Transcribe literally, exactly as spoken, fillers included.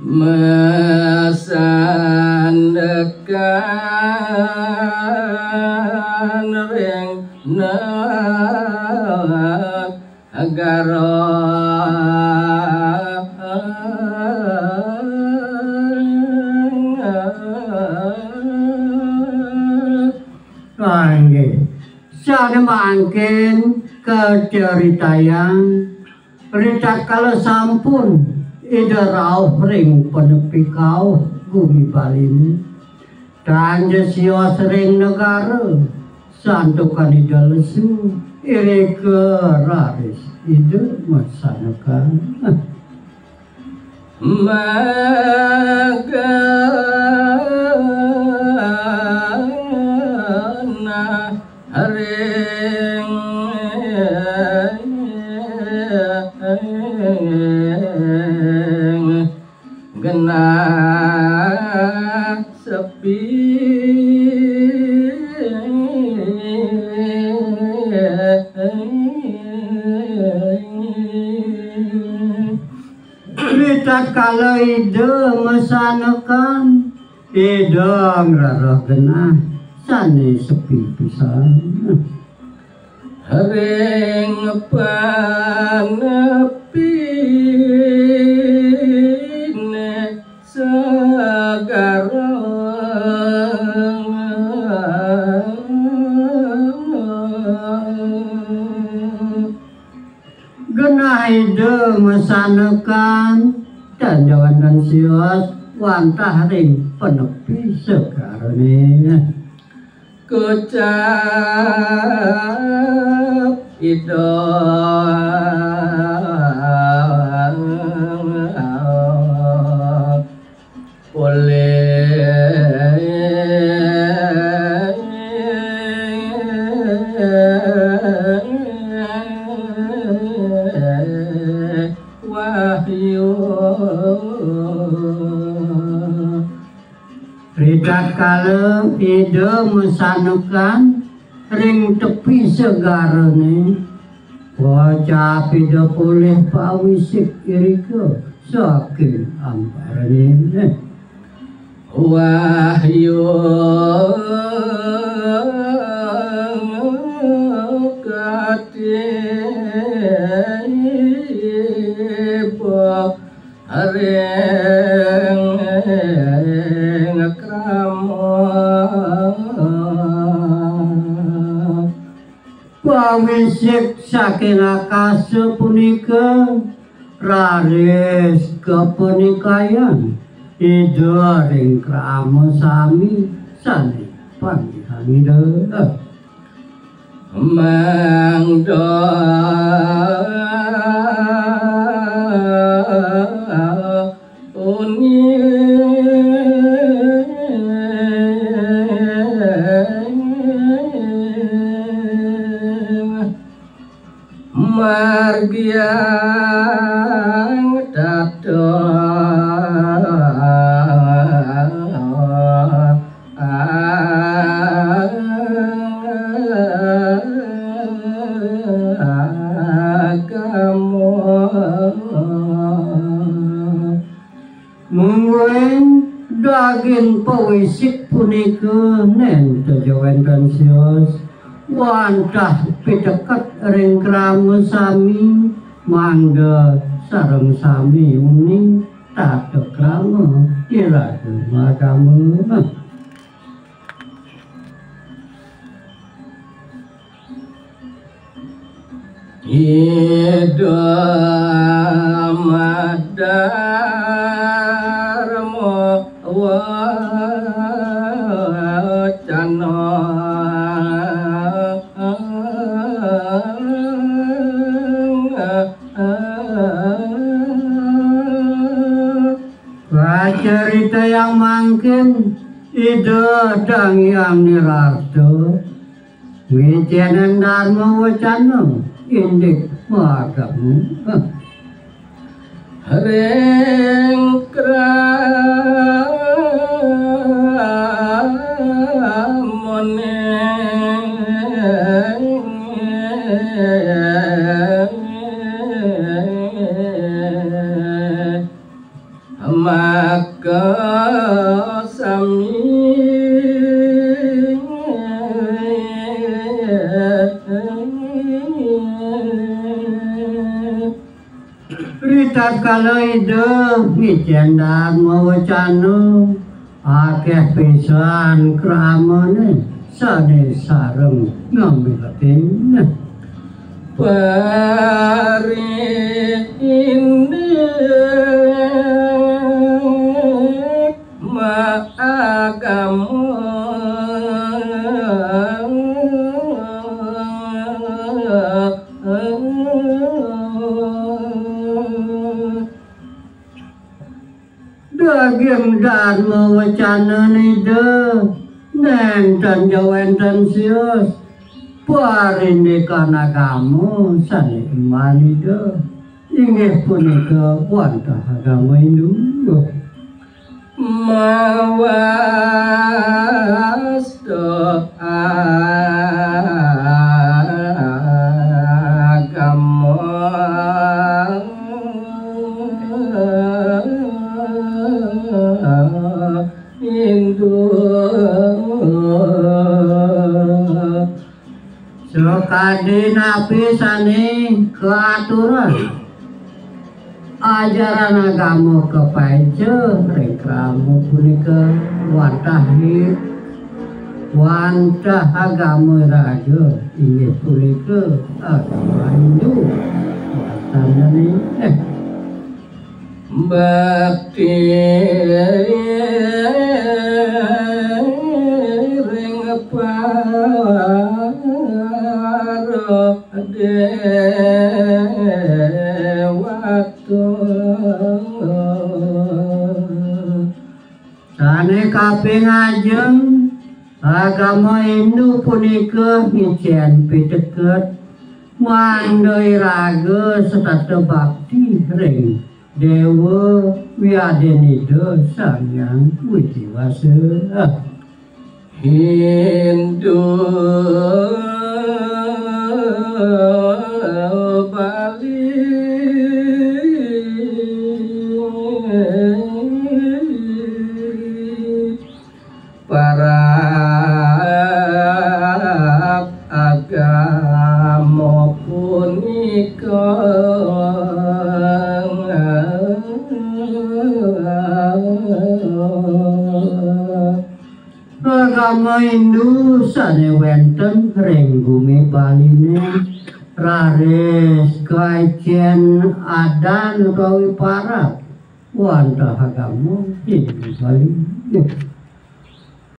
Masandekan ring negara. Inggih, sane mangkin kacaritayang ritatkala sampun Ida rauh ring panepi kauh gumi Baline. Tanja sios ring negara, santukan Ida lesu, irika raris Ida masandekan. Magana ring genah sepi. Ritatkala Ida masandekan, Ida ngrereh genah sane sepi pisan. Ring panepine segara. Genah Ida masandekan, tanja wenten sios wantah ring panepi segarane. Kocap Ida polih wahyu. Ritatkala Ida masandekan ring tepi segarane, kocap Ida polih pawisik irika saking amparane. Wahyu katiba ring krama. Pawisik saking akasa punika raris kapanikayan Ida ring krama sami sane panggihan Ida. Mangda uni margiang tata agama. Mungguing daging pawisik punika nenten ja wenten sios wantah piteket ring krama sami, mangda sareng sami uni tata krama iraga magama. Ida madharma wacana. Kacaritayang mangkin Ida Dang Hyang Nirartha ngicenen dharma wacana indik maagama. Ring kramane Maka sami ritatkala Ida ngicén dharma wecana, akéh pisan kramané sané sareng ngamiletin. Pari indik maagama. Daging dharma wecana Ida nénten ja wénten sios parindikan agama sané emban Ida, inggih punika wantah agama Hindu. Mawasta agama Hindu. Sakadi napi sané kaaturang ajaran agama kapaica ring krama punika wantah hit, wantah agama iraga, inggih punika agama Hindu. Wastanane, eh, bakti ring para déwata. Sané kaping ajeng, agama Hindu punika ngicén piteket mangda iraga setata bakti ring Déwa wiadin Ida Sang Hyang Widhi Wasa. Hindu Bali parab agama punika. Agama Hindu sané wénten ring gumi Baliné raris kaicén adan utawi parab wantah agama Hindu Bali.